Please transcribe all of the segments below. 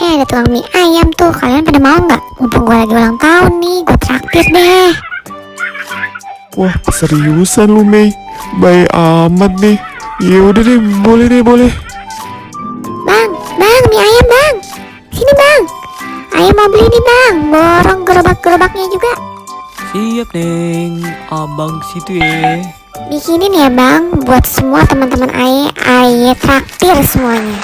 Ada tukang mie ayam tuh. Kalian pada mau nggak? Mumpung gue lagi ulang tahun nih, gue traktir deh. Wah, seriusan lu, Mei? Baik amat nih. Ya udah deh, boleh deh, boleh. Bang, mie ayam bang. Sini bang. Ayam mau beli nih bang. Borong gerobak-gerobaknya juga. Siap Neng, abang situ ya. Bikinin ya bang, buat semua teman-teman Aye traktir semuanya.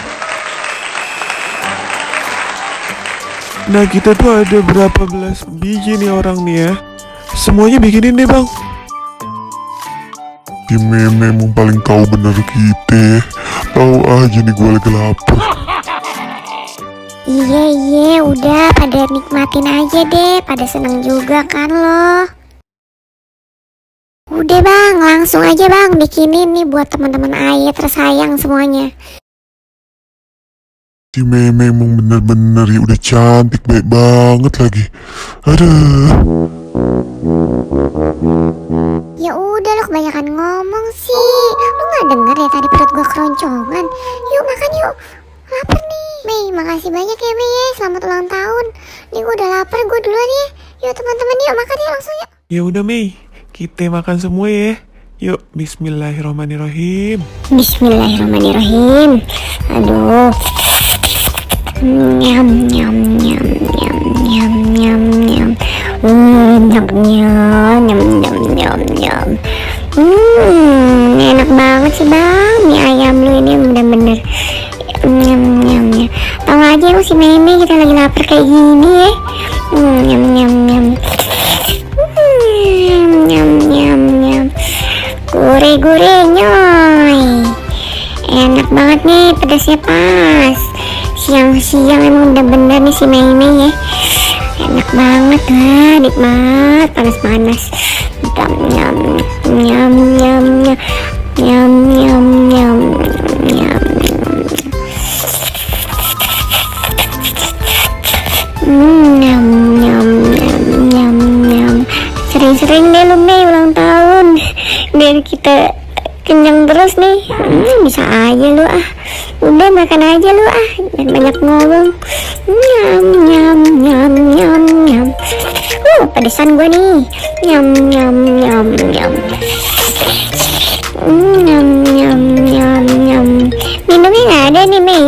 Nah, kita tuh ada berapa belas biji nih orang nih ya. Semuanya bikinin deh, Bang. Si meme emang paling tahu bener kita. Tahu aja nih gue lagi lapar. Iya, udah pada nikmatin aja deh, pada seneng juga kan lo. Udah bang, langsung aja bang, bikinin nih buat teman-teman Aye tersayang semuanya. Si meme emang bener-bener ya udah cantik baik banget lagi. Aduh. Ya udah lo kebanyakan ngomong sih. Lo nggak denger ya tadi perut gue keroncongan. Yuk makan yuk. Lapar nih. Mei, makasih banyak ya Mei ya. Selamat ulang tahun. Nih gue udah lapar, gue duluan ya. Yuk teman-teman yuk makan ya langsung yuk. Ya udah, Mei. Kita makan semua ya. Yuk, bismillahirrahmanirrahim. Bismillahirrahmanirrahim. Aduh. Nyam. Nyamnya. Enak banget sih bang. Mie ayam lu ini bener-bener. Nyamnya. Tahu aja lu si Meme kita lagi lapar kayak gini ya. Nyam. Gurih nyoy. Enak banget nih, pedasnya pas. Siang-siang emang udah bener nih si Meme ya. Enak banget lah, nikmat, panas-panas. Sering-sering deh lu Mei ulang tahun. Biar kita kenyang terus nih. Bisa aja lu ah. Udah makan aja lu ah. Jangan banyak ngomong. Nyam. Pedesan gua nih. Nyam. Minumnya nggak ada nih Mei.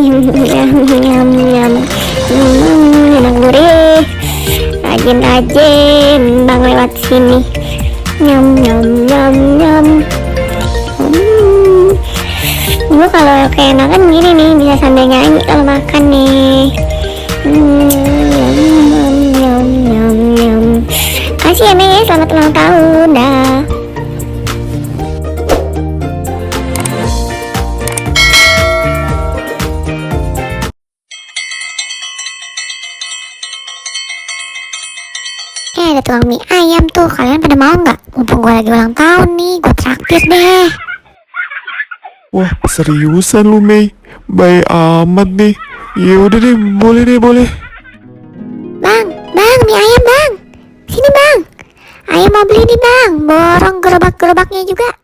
Nyam. Enak gurih. Rajin bang lewat sini. Nyam. Gue kalau keenakan gini nih bisa sambil nyanyi kalau makan nih. Nyam. Kasih ya Mei, selamat ulang tahun dah. Ada tukang mie ayam tuh. Kalian pada mau nggak? Mumpung gue lagi ulang tahun nih, gue traktir deh. Wah, seriusan lu, Mei? Baik amat nih. Ya udah deh, boleh deh, boleh. Bang, mie ayam bang. Sini bang. Ayam mau beli nih bang. Borong gerobak-gerobaknya juga.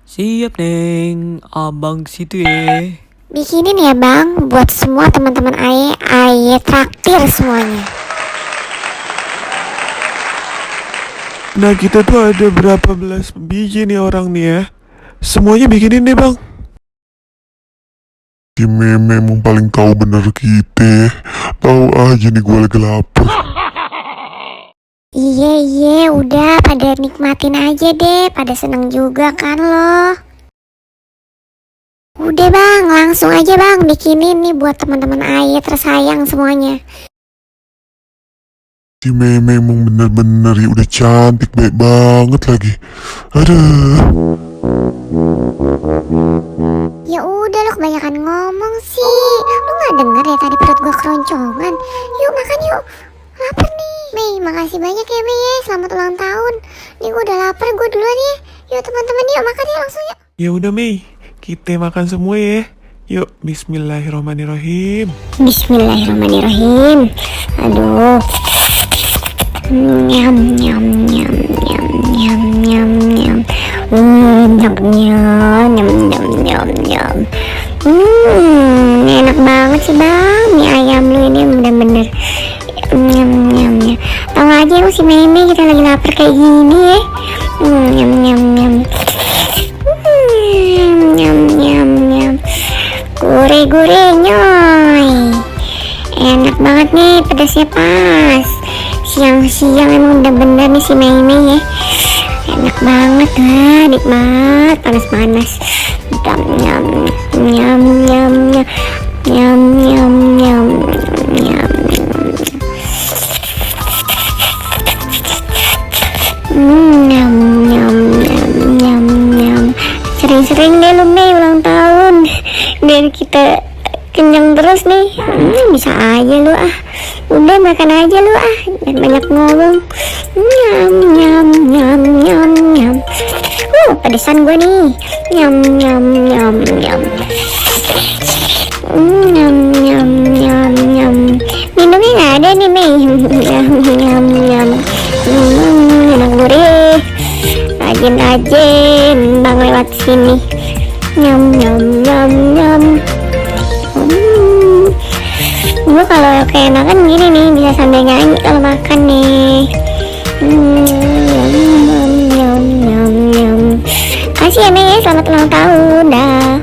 Siap Neng, abang situ ya. Bikinin ya bang, buat semua teman-teman Aye traktir semuanya. Nah, kita tuh ada berapa belas biji nih orang nih ya. Semuanya bikinin deh, Bang. Si meme emang paling tahu bener kita. Tahu aja nih gue lagi lapar. Iya, udah pada nikmatin aja deh, pada seneng juga kan lo. Udah bang, langsung aja bang, bikinin nih buat teman-teman Aye tersayang semuanya. Si meme emang bener-bener ya udah cantik baik banget lagi. Aduh. Ya udah lo kebanyakan ngomong sih. Lo nggak denger ya tadi perut gue keroncongan. Yuk makan yuk. Lapar nih. Mei, makasih banyak ya Mei ya. Selamat ulang tahun. Nih gue udah lapar, gue duluan ya. Yuk teman-teman yuk makan ya langsung yuk. Ya udah, Mei. Kita makan semua ya. Yuk, bismillahirrahmanirrahim. Bismillahirrahmanirrahim. Aduh. Nyam. Nyamnya. Enak banget sih bang, mie ayam lu ini bener-bener nyam nyam nyam. Tahu aja emang si Meme kita lagi lapar kayak gini ya. Nyam nyam nyam. Nyam nyam nyam. Gurih-gurih nyoy. Enak banget nih, pedasnya pas. Siang-siang emang udah bener nih si Meme ya. Enak banget lah, nikmat, panas-panas. Nyam nyam nyam nyam nyam nyam nyam nyam nyam. Nyam nyam nyam nyam nyam. Sering-sering deh lu Mei ulang tahun biar kita kenyang terus nih. Bisa aja lu ah, udah makan aja lu ah, jangan banyak ngomong. Nyam nyam nyam nyam nyam. Pedesan gua nih. Nyam nyam nyam nyam. Nyam nyam nyam nyam. Minumnya nggak ada nih Mei. Nyam nyam nyam. Enak gurih. Rajin-rajin bang lewat sini. Nyam nyam nyam nyam. Gue kalau keenakan gini nih bisa sambil nyanyi kalau makan nih. Nyam nyam nyam nyam nyam. Kasih ya Mei, selamat ulang tahun dah.